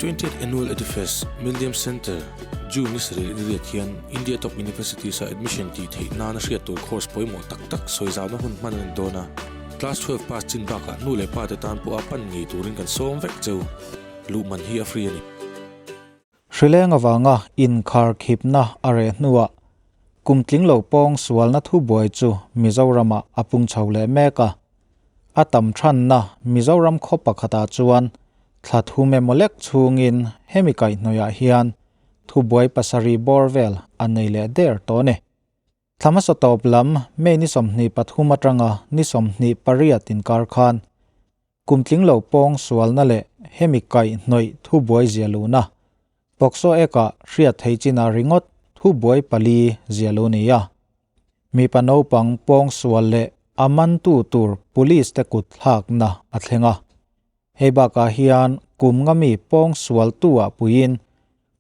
20th Annual Edufest, Millennium Centre, June ni sarih ni riat hian India Top Universities a admission tih theih nana hriat tur course pawimawh tak tak sawi zauhna hun hman a ni dawn a. Class 12 pass chin bakah nu leh pa te tan pawha pan ngei turin kan sawm vek cheu. Luh man hi a free a ni. Hrileng avanga inkhar khipna a reh hnuah kum tling lo pawng sualna thubuai chu Mizoramah a pung chho leh mek a. A tam thanna Mizoram khaw pakhatah chuan thla thum emaw lek chhungin hemi kaihhnawihah hian thubuai pasarih bawr vel a nei leh der tawh a ni. Thla hmasa tawp lam May ni 23 atanga ni 28 inkar khan kum tling lo pawng sualna leh hemi kaihhnawih thubuai zia luhna POCSO Act-ah hriat theih chinah ringawt thubuai pali zia lu ni a. Mipa naupang pawngsual leh a mantu tur police te kut thlakna a thleng a. Hei bakah hian kum nga mi pawngsualtu ah puiin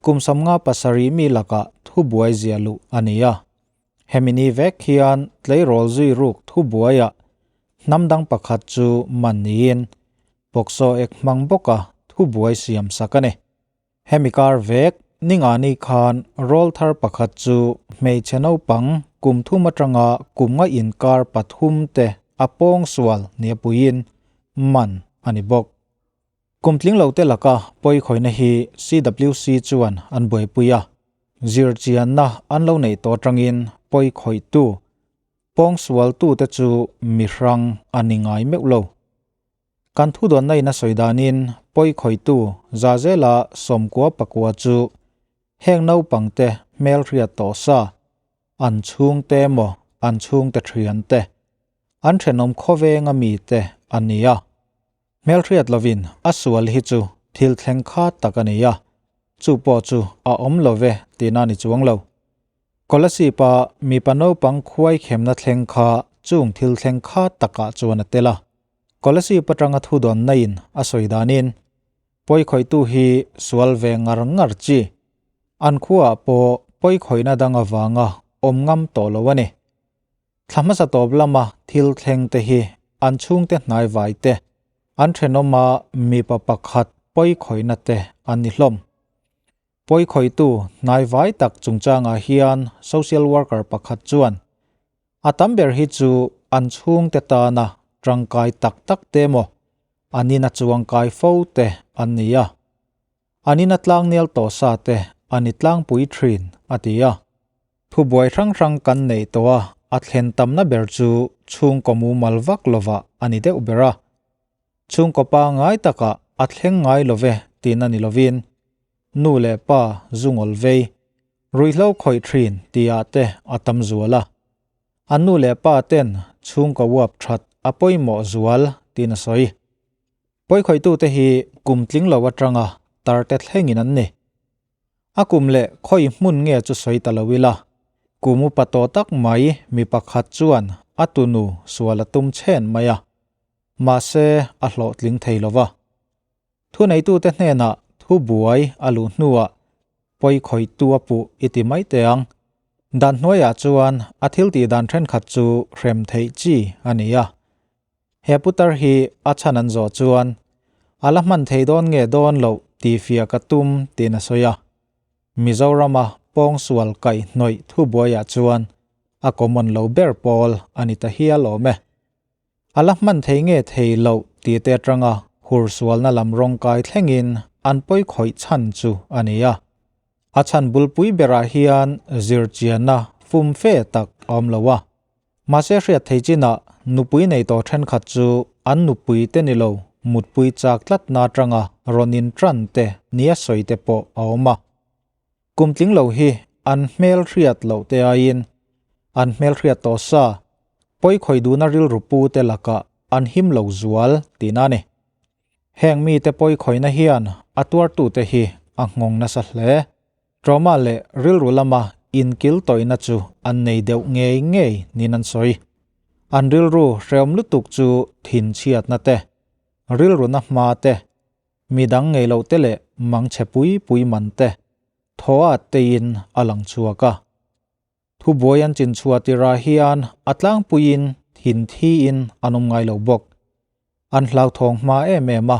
kum 57 mi lakah thubuai zia luh a ni a. Hemi ni vek hian tleirawl zui ruk thubuaiah hnam dang pakhat chu man niin POCSO Act hmang bawka thubuai siam sak a ni. Hemi kar vek, Ningani khan rawl thar pakhat chu hmeichhe naupang kum thum atanga kum nga inkar pathum te a pawngsual nia puiin man a ni bawk. Kum tling lo te laka pawikhawihna hi CWC chuan an buaipui a, zirchianna an lo neih tawh atangin pawikhawihtu, pawngsualtute chu mihrang a ni ngai meuh lo. Kan thudawnna in a sawi danin pawikhawihtu Zazela sawmkua pakua chu heng naupangte hmelhriat tawh sa, an chhungte emaw an chhungte thiante, an thenawm khawvenga mite a ni a. Hmelhriat lovin a sual hi chu thil thleng kha tak a ni a, chu pawh chu a awm lo ve tihna a ni chuang lo. Kolasib a mipa naupang khuai khemna thleng kha chung thil thleng kha takah chuan a tel a. Kolasib atanga thudawnna in a sawi danin, pawikhawihtu hi sual ve ngar ngar chi. An khuaah pawh pawikhawihna dang avanga awm ngam tawh lo a ni. Thla hmasa tawp lama thil thleng te hi an chhungte hnaivai te, an thenawma mipa pakhat pawikhawihna te an ni hlawm. Pawikhawihtu hnaivai tak chungchangah hian social worker pakhat chuan, A tam ber hi chu an chhungte tana tangkai tak tak te emaw an ina chuangkai fo te an ni a. An ina tlangnel tawh sa te an i tlangpui thin, a ti a. Thubuai hrang hrang kan neih tawh a, a thlen tamna ber chu chhungkaw mumal vak lovah a ni deuh ber a. Chhungkaw pangngai takah a thleng ngai love tihna ni lovin nu leh pa zungawl vei Ruihhlo khawih thin tihah te a tam zual a. An nu leh pa ten chhungkaw uap that a pawimawh zual tiin a sawi. Pawikhawih-tute hi kum tling lo atanga tar te thlengin an ni. A kum leh khawi hmun nge chu sawi ta lo ila, kum upa tawh tak mai mi pakhat chuan a tunu sual a tum chhen mai a. Mahse a hlawhtling thei lo va. Thuneitute hnenah thu buai a luh hnuah pawikhawihtu a puh i ti mai teh ang. Dan hnuaiah chuan a thil tih dan thenkhat chu hrem theih chi a ni a. He putar hi a chhan an zawh chuan a la hman thei dawn nge dawn loh tih fiah ka tum tiin a sawi a. Mizorama pawngsual kaihhnawih thubuaiah chuan a common lo ber pawl a ni ta hial awm e. A la hman thei nge thei loh tih te atanga hursualna lam rawngkai thlengin an pawikhawih chhan chu a ni a. A chhan bulpui berah hian zirchianna fum fe tak a awm lo a. Mahse hriat thei chinah nupui nei tawh thenkhat chu an nupui te ni lo mutpui chak tlatna atanga rawn intran te nia sawi te pawh a awm a. Kum tling lo hi an hmel hriat loh te aiin an hmel hriat tawh sa, pawikhawih duhna rilru pu te lakah an him lo zual tihna a ni. Heng mite pawikhawihna hian a tuartute hi a nghawng nasa hle. Trauma leh rilru lama inkil tawihna chu an nei deuh ngei ngei niin an sawi. An rilru hrehawm lutuk chu thinchhiatna te, rilruna hma te, Midang ngei loh te leh mangchhe pui pui man te thaw at teiin a lang chhuak a. Thubuai an chin chhuah tirah hian a tlangpuiin thin thiin an awm ngai lo bawk. An hlauthawng hma em em a.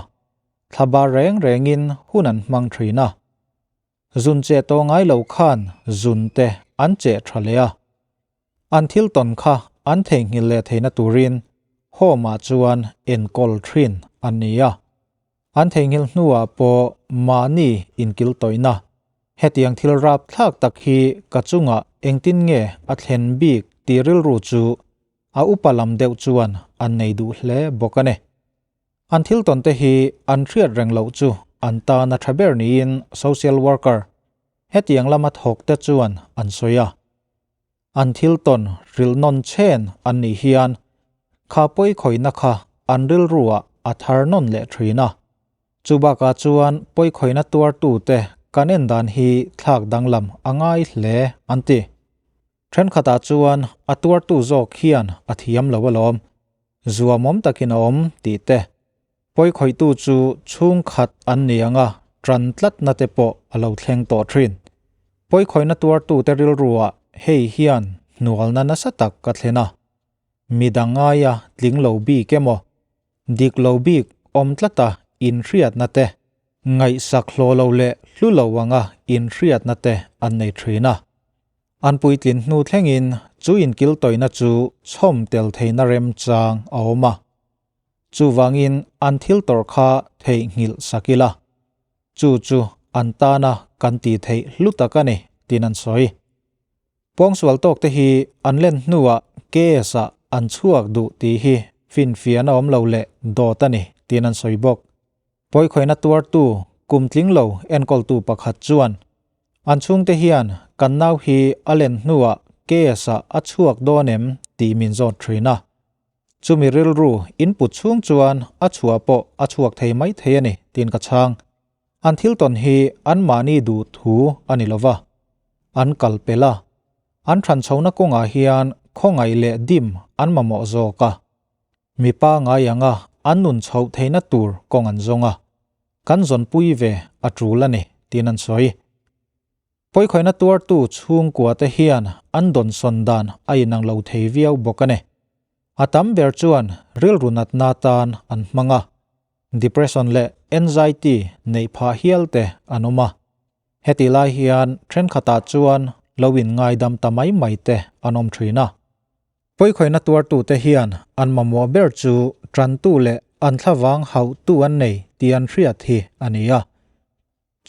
Thlabar reng rengin hun an hmang thin a. Zun che tawh ngai lo khan zun te an cheh tha leh a. An thil tawn kha an theihnghilh leh theihna turin home ah chuan enkawl thin an ni a. An theihnghilh hnuah pawh mahni inkil tawihna hetiang thil rapthlak tak hi ka chungah engtin nge a thlen bik tih rilru chu a upa lam deuh chuan an nei duh hle bawk a ni. An thil tawn te hi an hriat reng loh chu an tan a tha ber niin social worker hetiang lama thawk te chuan an sawi a. An thil tawn hrilh nawn chen an nih hian kha pawi khawihna kha an rilruah a thar nawn leh thin a. Chu bakah chuan pawi khawihna tuartute kan en dan hi thlak danglam a ngai hle an ti. Thenkhatah chuan a tuartu zawk hian a thiam lo alawm, zuamawm takin a awm tih te, pawi khawihtu chu chhungkhat an ni ang a, tan tlatna te pawh a lo thleng tawh thin. Pawi khawihna tuartute rilruah hei hian hnualna nasa tak ka thlen a, midang aia tling lo bik emaw, dik lo bik awm tlata inhriatna te, ngaihsak hlawh lo leh hlu lo anga inhriatna te an nei thin a. An puitlin hnu thlengin chu inkiltawihna chu chhawm tel theihna remchang a awm a. Chuvangin an thil tawrh kha theihnghilh sak ila, chu chu an tana kan tih theih hlu tak a ni tiin an sawi. Pawngsual tawk te hi an len hnuah case ah an chhuak duh tih hi finfiahna awm lo leh dawt a ni tiin an sawi bawk. Pawikhawihna tuartu kum tling lo enkawltu pakhat chuan an chhungte hian kan nau hi a len hnuah case ah a chhuak dawn em tih min zawt thin a. Chumi rilru input chhung chuan a chhuah pawh a chhuak thei mai thei a ni tiin ka chhang. An thil tawn hi anmahni duh thu a ni lova, an kal pel a. An thanchhohna kawngah hian khawngaih leh dim an mamawh zawk a. Mipa ngai anga an nun chhoh theihna tur kawng an zawng a, kan zawnpui ve a tul a ni tiin an sawi. Pawikhawihna tuartu chhungkua te hian an dawnsawn dan a inang lo thei viau bawk a ni. A tam ber chuan rilru natna tan an hmang a, depression leh anxiety neih phah hial te an awm a. Heti lai hian thenkhatah chuan lo inngaidam ta mai mai te an awm thin a. Pawikhawihna tuartute hian an mamawh ber chu tantu leh an thlavang hauhtu an nei tih an hriat hi a ni a.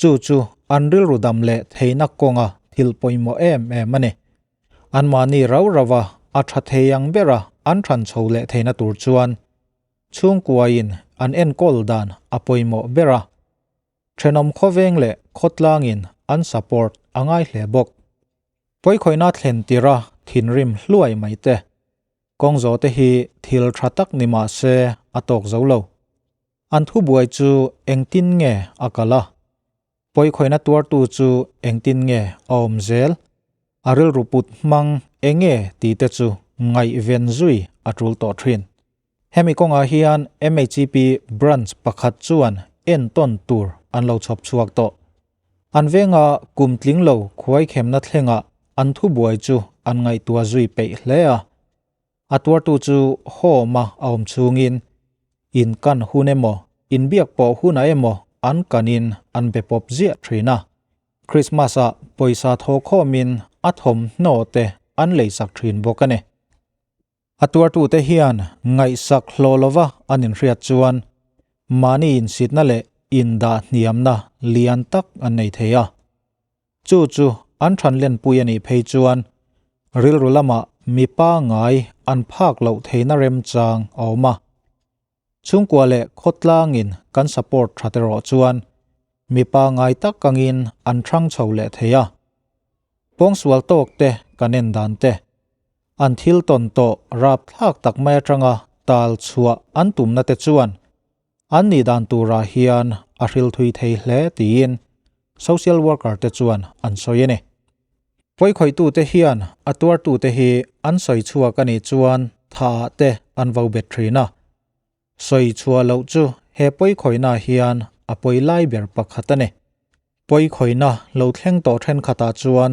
Chu chu an rilru dam leh theihna kawnga thil pawimawh em em a ni. Anmahni rau rauva a tha thei ang bera an than chho leh theihna tur chuan chhungkuain an enkawl dan a pawimawh ber a. Thenawm khawveng leh khawtlangin an support a ngai hle bawk. Pawikhawihna thlen tira thinrim hluai mai te. Kawng zawh te hi thil tha tak ni mah se a tawk zo lo. An thubuai chu engtin nge a kal a? Pawikhawihna tuartu chu engtin nge a awm zel? A rilru put hmang enge tih te chu ngaihven zui a tul tawh thin. Hemi kawngah hian MHEP branch pakhat chuan entawn tur an lo chhawp chhuak tawh. An venga kum tling lo khuaikhemna thlengah an thubuai chu an ngaihtuah zui peih hle a. A tuartu chu home a a awm chhungin in kan hun emaw, inbiak pawh hunah emaw an kanin an be pawp ziah thin a. Christmas ah pawisa thawkhawmin a thawmhnaw te an leisak thin bawk a ni. A tuartute hian ngaihsak hlawh lova an inhriat chuan mahni insitna leh indah hniamna lian tak an nei thei a. Chu chu an thanlenpui a nih phei chuan rilru lamah mi pangngai an phak loh theihna remchang a awm a. Chhungkua leh khawtlangin kan support that erawh chuan mi pangngai tak angin an thang chho leh thei a. Pawngsual tawk te kan en dan te, an thil tawn tawh rapthlak tak mai atanga tal chhuah an tumna te chuan an nih dan turah hian a hril thui thei hle tiin social worker te chuan an sawi a ni. Pawikhawih-tute hian a tuartute hi an sawi chhuak a nih chuan thaah te an vo bet thin a. Sawi chhuah loh chu he pawikhawihna hian a pawi lai ber pakhat a ni. Pawikhawihna lo thleng tawh thenkhatah chuan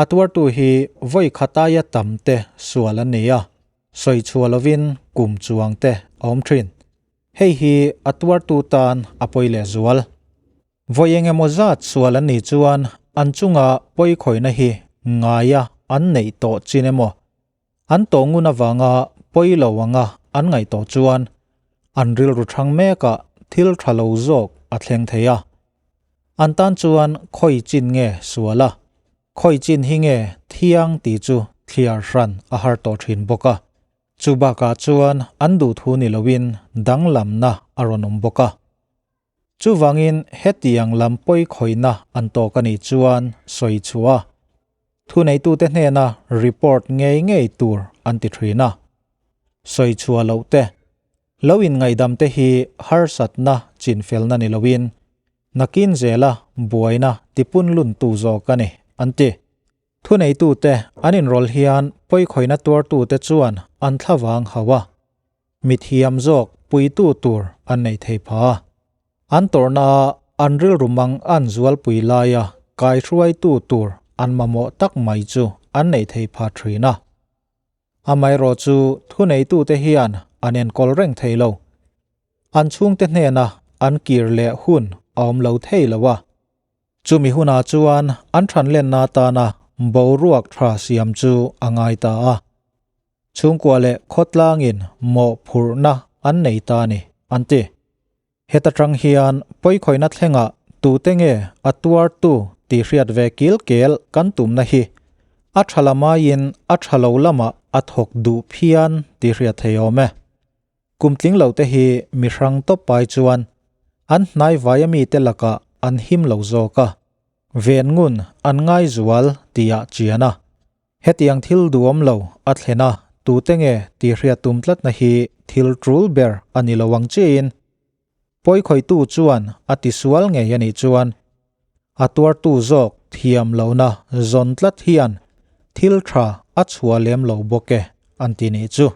a tuartu hi vawi khataia tam te sual an ni a, sawi chhuah lovin kum chuang te a awm thin. Hei hi a tuartu tan a pawi lehzual. Vawi eng emaw zat sual an nih chuan an chunga pawi khawihna hi ngaia an neih tawh chin emaw, an tawh ngun avanga pawi lo anga an ngaih tawh chuan an rilru thang mekah thil tha lo zawk a thleng thei a. An tan chuan khawi chin nge sual a, khawi chin hi nge thiang tih chu thliar hran a har tawh thin bawk a. Chu bakah chuan an duhthu ni loin danglamna a rawn awm bawk a. Chuvangin hetiang lam pawi khawihna an tawk a nih chuan sawi chhuah a, thuneitute hnena report ngei ngei tur an ti thin a. Sawi chhuah loh te, lo inngaihdam te hi harsatna chinfelna ni loin nakin zela buaina tipunluntu zawk a ni, an ti. Thuneitute an inrawlh hian pawikhawihna tuartute chuan an thlavang hauh a, mithiam zawk puitu tur an nei thei pha a. An tawrhnaah an rilru mang an zualpui laia kaihruaitu tur an mamawh tak mai chu an nei thei pha thin a. Amaherawh chu thuneitute hian an enkawl reng thei lo. An chhungte hnena an kir leh hun a awm lo thei lo a. Chumi hunah chuan an thanlenna atana boruak tha siam chu a ngai ta a. Chhungkua leh khawtlangin mawhphurhna an nei ta a ni, an ti. Heta tang hian pawikhawihna thlengah tute nge a tuartu tih hriat ve kil kel kan tumna hi a tha lamaiin a tha lo lamah a thawk duh phian tih hriat thei awm e. Kum tling lo te hi mi hrang tawp pai chuan an hnai vaia mite lakah an him lo zawk a, ven ngun an ngai zual tihah chian a. Hetiang thil duhawm lo a thlen a, tute nge tih hriat tum tlatna hi thil tul ber a ni lo ang chiin pawikhawihtu chuan a tisual ngei a nih chuan a tuartu zawk thiam lohna zawn tlat hian thil tha a chhuah lem lo bawk e an ti nih chu.